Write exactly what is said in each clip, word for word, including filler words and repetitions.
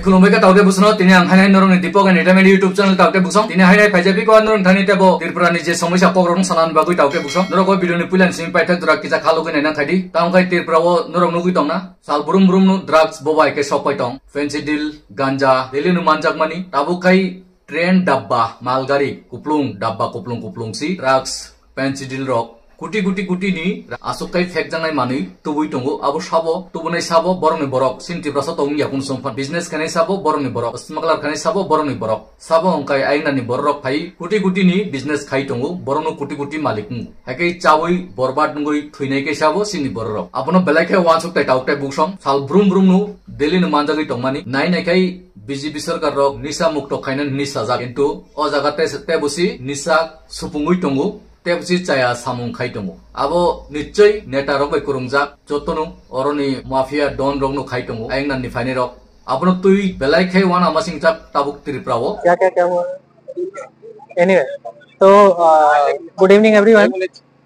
Khulumbai kha taote bwswkno, tini ang hainai norokni Deepak Entertainment YouTube channel taote bwswk. Tini hainai phaijak biko norok thani tebo Tripura ni je somoisa kokrok wng sanani bagwi taote bwswk. Norok o video ni puila simi paithak jora kisa khalugwi naina khaidi. Tamo khai Tripura o norok nugwi tongna. Sal brum brum no drugs bobai khe sokpai tong. Fentanyl, ganja, daily no manjakmani. Tabuk khai train dabba, malgari, kuplung, dabba kuplung kuplung si drugs, fentanyl rok. Kuti kuti kuti ni aswk khai phekjaknai manwi tubui tongo. Abo sabo, tubunai sabo, borokni borok. Sin Tiprasa tong ya kun songphan. Business khainai sabo, borokni borok. Smuggler khainai sabo, borokni borok. Sabo wngkai ainani borok phai kuti kuti ni business khai tongo, borokno kuti kuti malik wngo. Haikhe chawi borbad wngwi thwinai khe sabo sini borok. Abono belai khe wansuk tai tauk tai buksong. Sal brum brum no daily no manjagwi tongmani. Nai nai khai B J P sarkar rok nisa mukto khainani hwnwi sajak. Kintu o jaga te, te busi nisa supungwi tongo. Tei bisi chaya samung khai tongo. Abo nichoi neta rok bai kwrwngjak, jotono oroni mafia don rokno khai tongo, aingnani phainai rok. Abono twi belai khai wana masingchak tabuk Tripura o. क्या क्या क्या हुआ? एनीवे, तो good evening everyone.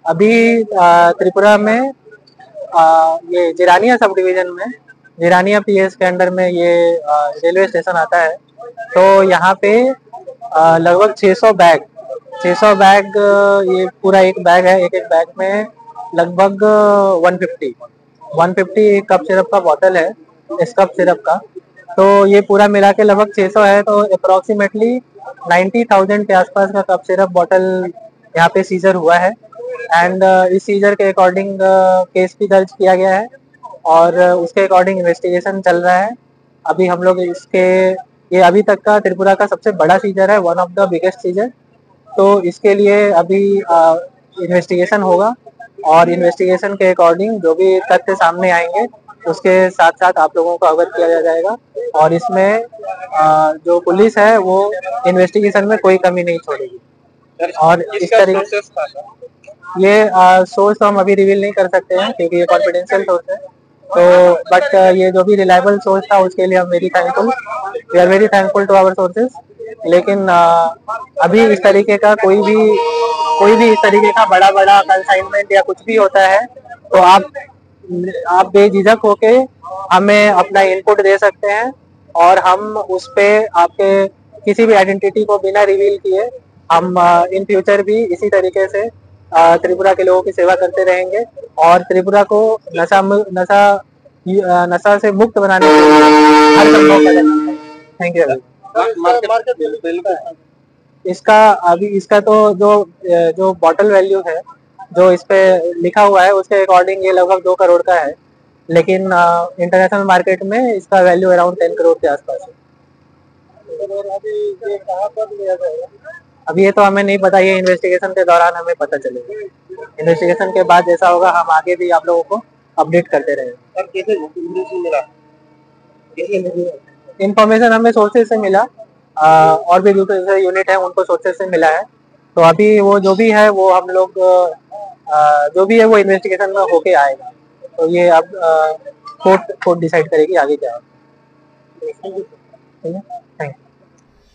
अभी अ, त्रिपुरा में अ, ये Jirania sub division में, जिरानिया पीएस के अंडर में ये अ, रेलवे स्टेशन आता है। तो यहाँ पे अ, लगभग छह सौ बैग, छह सौ बैग, अ, ये पूरा एक बैग है, एक एक बैग में लगभग one fifty, one fifty cup syrup का बॉटल है, इस कप सिरप का। तो ये पूरा मिला के लगभग छह सौ है, तो अप्रोक्सीमेटली नाइन्टी थाउजेंड के आसपास का कप सिरप बॉटल यहाँ पे सीजर हुआ है। एंड इस सीजर के अकॉर्डिंग केस भी दर्ज किया गया है और अ, उसके अकॉर्डिंग इन्वेस्टिगेशन चल रहा है। अभी हम लोग इसके, ये अभी तक का त्रिपुरा का सबसे बड़ा सीजर है, one of the biggest seizure. तो इसके लिए अभी इन्वेस्टिगेशन होगा और इन्वेस्टिगेशन के अकॉर्डिंग जो भी तथ्य सामने आएंगे, उसके साथ साथ आप लोगों को अवगत किया जाएगा। और इसमें अ, जो पुलिस है, वो इन्वेस्टिगेशन में कोई कमी नहीं छोड़ेगी। और इस तरीके ये सोर्स तो हम अभी रिवील नहीं कर सकते हैं, क्योंकि ये कॉन्फिडेंशियल सोर्स है। तो बट ये जो भी रिलायबल सोर्स था, उसके लिए हम very thankful, we are very thankful to our sources. लेकिन अ, अभी इस तरीके का कोई भी, कोई भी इस तरीके का बड़ा बड़ा कंसाइनमेंट या कुछ भी होता है, तो आप आप बेझिझक होके हमें अपना इनपुट दे सकते हैं और हम उस पे आपके किसी भी आइडेंटिटी को बिना रिवील किए हम इन फ्यूचर भी इसी तरीके से अ, त्रिपुरा के लोगों की सेवा करते रहेंगे और त्रिपुरा को नशा मु- नशा यू- अ, नशा से मुक्त बनाने के लिए हर संभव कदम उठाएंगे। Thank you. इसका अभी, इसका तो जो अ, जो बॉटल वैल्यू है, जो इस पे लिखा हुआ है, उसके अकॉर्डिंग ये लगभग दो करोड़ का है। लेकिन इंटरनेशनल मार्केट में इसका वैल्यू अराउंड टेन करोड़ के आसपास है। अभी ये तो हमें नहीं पता, ये इन्वेस्टिगेशन के दौरान हमें पता चलेगा। इन्वेस्टिगेशन के बाद जैसा होगा, हम आगे भी आप लोगों को अपडेट करते रहेंगे। इंफॉर्मेशन हमें सोर्सेज से मिला, अ, और भी दूसरे यूनिट है, उनको सोर्सेज से मिला है। तो अभी वो जो भी है, वो हम लोग अ, जो भी है, वो इन्वेस्टिगेशन में होके आएगा। तो ये अब कोर्ट कोर्ट डिसाइड करेगी आगे क्या है। ठीक है, thank you.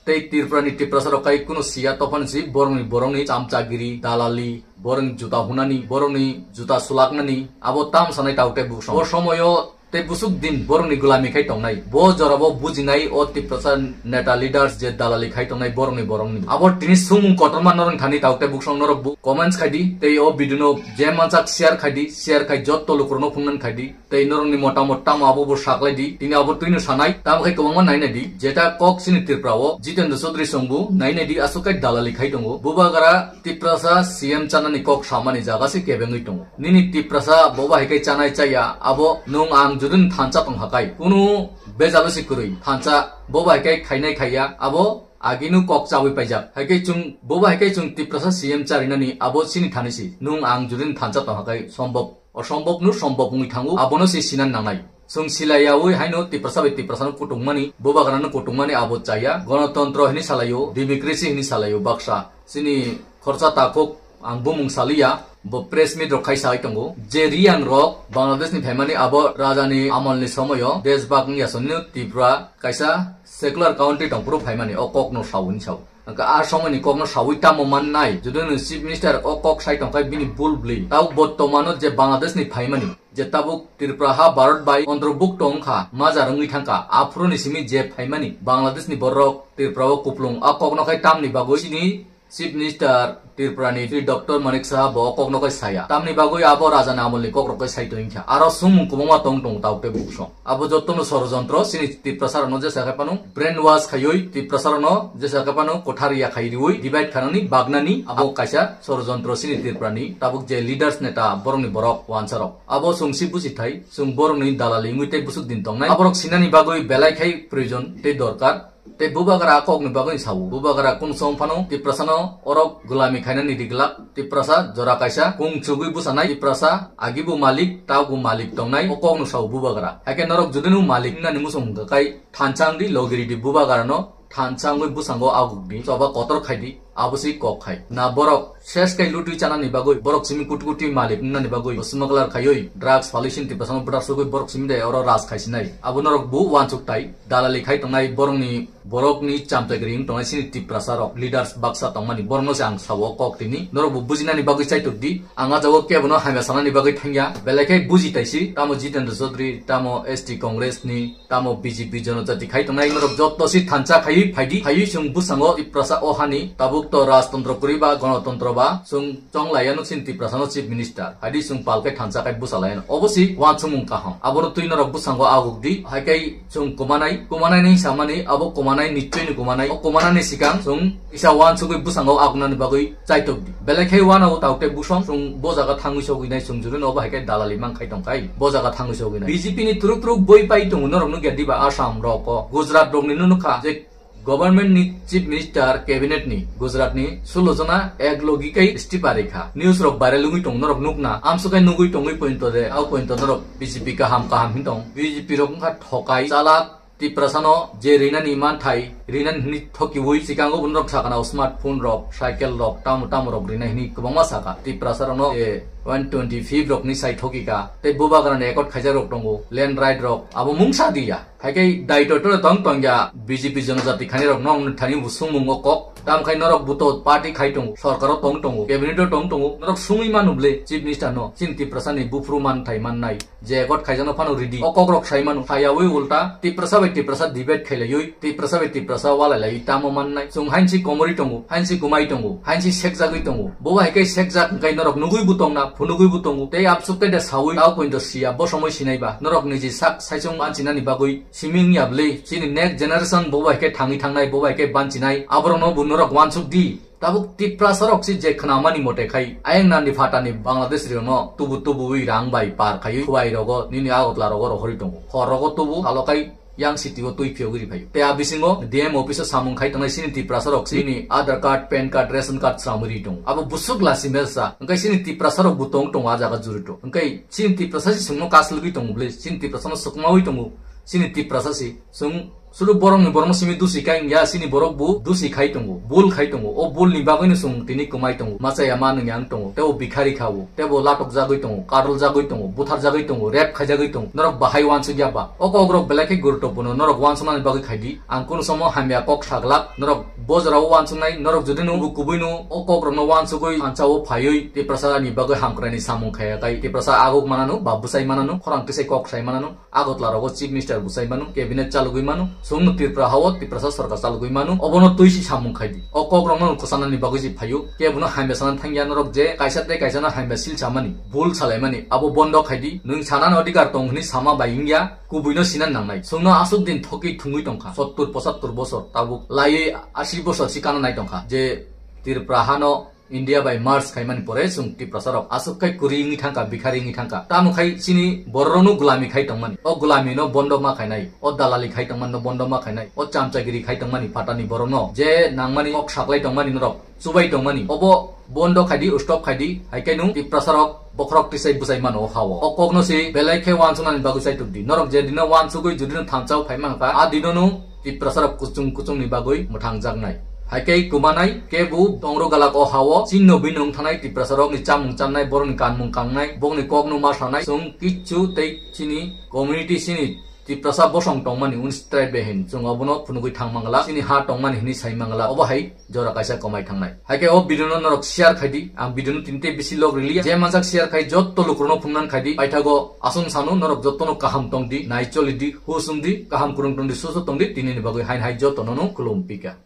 Tei Tripura ni Tiprasa rok kai kunu siya tophani si borokni borokni chamchagiri, dalali, borokni juta hunani, borokni juta sulaknani, abo tam sanai tau tei buksa. Bo somoyo tei busuk din borokni gulami khai tongnai. Bo jorabo bujinai o Tiprasa neta leaders je dalali khai tongnai borokni borokni. Abo tini sumung kotorma norok thani tau tei buksong norok bu comments khai di tei o video no je mansak share khai di, share khai jotto lukurokno phungnani khai di. Tei norokni motamot tamo abo bo saklai di. Tini abo twino sanai. Tamo khe kwbangma nainai di. Jeta kok chini Tripura o Jitendra Chaudhary songbu nainai di aswk khe dalali khai tongo. Bubagra Tiprasa C M chanani kok samani jaga se kebengwi tongo. Nini Tiprasa boba hai khe chanai chaya abo nwng ang judin thansa tong hakai. Kunu bejalo se kwrwi thansa boba hai khe khainai khaiya abo aginu kok chawi paijak. Hai khe chwng boba hai khe chwng Tiprasa C M charinani abo chini thani se. Nwng ang judin thansa tong hakai sombok. Osombok no sombok wngwi thango, abono se sinan nangnai. Chwng silaiyaui haino Tiprasa bai Tiprasa no kutungmani, bubagra no kutungmani abo chaya. Gonotontro hini salaio, democracy hini salaio baksa. Chini khorsa takhuk ang bumung saliya, bo press meet rok khai sai tongo. Je Riyang rok Bangladesh ni phaimani abo raja ni amol ni somoyo, deshbak wngya sonino Tripura kaisa secular country tongphuru phaimani o kok no sao hini sao. Hwnkhe a somoini kokno sawi tamo mannai? Jodi no Chief Minister o kok sai tongkha bini bul bwlwi. Tabuk bortomano je Bangladesh ni phaimani, je tabuk Tripura ha Bharat bai ontorbukto wngkha, majar wngwi thangkha, aphuruni simi je phaimani Bangladesh ni borok Tripura o kuplung, a kokno khai tamni bagwi chini Chief Minister Tripura ni Shri Doctor Manik Saha bo o kokno khai saya. Tamni bagwi abo raja ni amol ni kok rok khai sai tongkha. Aro sumung kwbangma tong tongo tabuk tei buksong. Abo jotono sorojontro chini Tiprasa rokno jesa khe phano brainwash khaiwi Tiprasa rokno jesa khe phano kothar ya khai riwi divide khanani bagnani abo kaisa sorojontro chini Tripura ni tabuk je leaders neta borok ni borok wansa rok. Abo chwng si buji thai, chwng borok ni dalali wngwi tei bwswk din tongnai. Aborok sinani bagwi belai khai proyojon tei dorkar. Tei bubagra a kokni bagwi sao. Bubagra kung song phano Tiprasano oro gulami khainani riglak. Tiprasa jora kaisa kung chugwi bwsanai. Tiprasa agibo malik, tago malik tongnai. O kokno sao bubagra. Haikhe norok judino malik wngnani muchung hwnkha khai thansa wngdi, logiridi bubagrano thansa wngwi bwskango agukdi. Choba kotor khaidi. Abo se kok khai. Na borok ses kai lutwi chanani bagwi, borok simi kuti kuti malik wngnani bagwi, smuggler khaiwi, drugs phalwi sini Tiprasano bwtar sugwi borok simi de oro raj khaisinai. Abo norok bo wansuk tai, dalali khai tongnai borokni, borokni chamchagri wng tongnai sini Tiprasa rok, leaders baksa tongmani, borokno se ang sao kok tini. Norok bo bujinani bagwi chaitok di, ang a jago kebono hamya sanani bagwi thangya, belai khe buji taisi, tamo Jitendra Chaudhary, tamo S T Congress ni, tamo B J P Jonojati khai tongnai norok jotto si thansa khaiwi phaidi, phaiwi chwng bwskango Tiprasa o hani tabuk to rajtontro kwrwi ba gonotontro ba chwng chong laiya no chini Tiprasa no Chief Minister. Haidi chwng pal khe thansa khai bwsa laiya no. Obo si wansukmung kaham. Abono twi norok bwskango aguk di. Hai khe chwng kumanai, kumanai ni samani abo kumanai nichoi ni kumanai. O kumanani sikang chwng kisa wansugwi bwskango agunani bagwi chaitok di. Belai khe uanao tabuk tei busong chwng bo jaga thangwi sogwi nai chwng juri no obo hai khe dalali mang khai tong khai bo jaga thangwi sogwi nai. B J P ni turuk turuk boi pai tongo norok nukya diba Assam rok o Gujarat rok ni nukha je government ni chief minister cabinet ni Gujarat ni sulo jona ek logi kai istifa rikha. News rok viral wngwi tong norok nukna amsuk kai nugwi tongwi pointo de au pointo norok B J P kaham kaham hin tong B J P rok wngkha thokai chalak Tiprasano je rinani manthai, rinani hwnwi thokiwi, sikango bo norok sakana o smartphone rok, cycle rok, tamo tamo rok rinai hwnwi kwbangma saka. Tiprasa rokno je one twenty-five rokni sai thokika, tei bubagrani ekot khaijak rok tongo, land right rok, abo mungsa diya. Haikhe daito tore tong tongya B J P jonojati khani rok nong thani bo sumung o kok. Tam khai norok buto party khai tongo, sorkaro tong tongo, cabinet o tong tongo, norok sungwi manu ble chief minister no, chini Tiprasani buphuru manthai mannai. Je ekot khaijakno phano ridi. O kokrok sai mano. Sayawi ulta Tiprasa bai Tiprasa debate khailaiwi, Tiprasa bai Tiprasa walailaiwi tamo mannai. Chwng hainsi komorwi tongo, hainsi kumai tongo, hainsi sekjagwi tongo. Bo hai khe sekjak hwnkhe norok nugwi bo tongna, phunugwi bo tongo. Tei absuk tei de sawi tao pointo siya, bo somoi sinaiba. Norok niji sak saichung banchinani bagwi simi wngya bwlwi. Chini next generation bo hai khe thangwi thangnai, bo hai khe banchinai. Aborokno bo norok wansuk di. Tabuk Tiprasa rok si je khwnamani mote khai, ayang nandi phatani Bangladesh riono tubu tubuwi rang bai par khaiwi, Khowai rogo, nini Agartala rogo rohorwi tongo. Hor rogo tubu, salo kai yang city o twi phiyogwi ri phaio. Tei a bisingo D M office o samung khai tongnai sini Tiprasa rok si, nini Aadhaar card, pan card, ration card sramwi ri tongo. Abo busuk lasi mesa, hwnkhe sini Tiprasa rok bo tong tongo a jaga jurito. Hwnkhe sini Tiprasa si chwngno kaslwgwi tongo bwle, sini Tiprasa no swkmawi tongo, sini Tiprasa si chwng Sudu borokni borokno simi dusi kai wngya, chini borok bo dusi khai tongo, bul khai tongo. O bul ni bagwino chwng tini kwmai tongo, machaya ma nungya wng tongo, tei o bikhari kha o, tei bo latok jagwi tongo, kadol jagwi tongo, buthar jagwi tongo, rep khaijagwi tongo. Norok bahai wansuk ya ba? O kok rok belai khe guruttopurno, norok wansuknani bagwi khai di. Ang kunu somo hamya kok saglak, norok bo jorao wansuknai, norok jodi no kubui no o kok rokno wansugwi ancha o phaiwi Tiprasa ni bagwi hamkrai ni samung khaya kai, Tiprasa aguk manano, ba bwsai manano, khorang tisai kok sai manano. Agartala rogo chief minister bwsai mano, cabinet chalogwi mano, chwngno Tripura hao Tiprasa sorkar chalogwi mano, obono twi si samung khai di. O kok rokno kwchanani bagwi si phaio, kebono hamya sana thangya norok je kaisa tei kaisa no hamya sil samani, bul salaimani, abo bondo khai di. Nwng sanani odhikar tong hwnwi sama bai wngya, kubui no sina nangnai. Chwngno aswk din thokwi thwngwi tongkha, sottur pochattur bosor, tabuk laiwi asi bosor si kana nai tongkha, je Tripura hano India bai merge khaimani pore chwng Tiprasa rok aswk khai kwrwi wngwi thangkha, bikhari wngwi thangkha. Tamo khai chini bororokno gulami khai tongmani. O gulami no bondo ma khainai, o dalali khai tongmani no bondo ma khainai, o chamchagiri khai tongmani phatani borokno je nangmani kok saklai tongmani norok chubai tongmani. Obo bondo khai di, stop khai di, hai khe nwng Tiprasa rok bokhorok tisai bwsai mano o hao. O kokno se belai khe wansuknani bagwi chaitok di. Norok je dino wansugwi jodi no thansa o phai mankha, a dino no Tiprasa rok kuchung kuchung ni bagwi mwthang jaknai. Hai khe kwmanai kebo tongro galak o hao, chini no bini wng thanai Tiprasa rok ni chamung channai, borok ni kanmung kangnai, bok ni kok no ma sanai, chwng kichu tei chini community chini Tiprasa bosong tongmani unis tribe bai hin chwng obono phunugwi thang mangla, chini ha tongmani hinwi sai mangla, obo hai jora kaisa komai thangnai. Haikhe o video no norok share khaidi, ang video no tinte bisi log riliya, je manjak share khai jotto lukurokno phunukna khaidi, paithago aswng sanu norok jottono kaham tongdi, nai cholidi, husumdi, kaham kwrwng tongdi, susu tongdi, tinini bagwi hain hai jottono no khulum pika.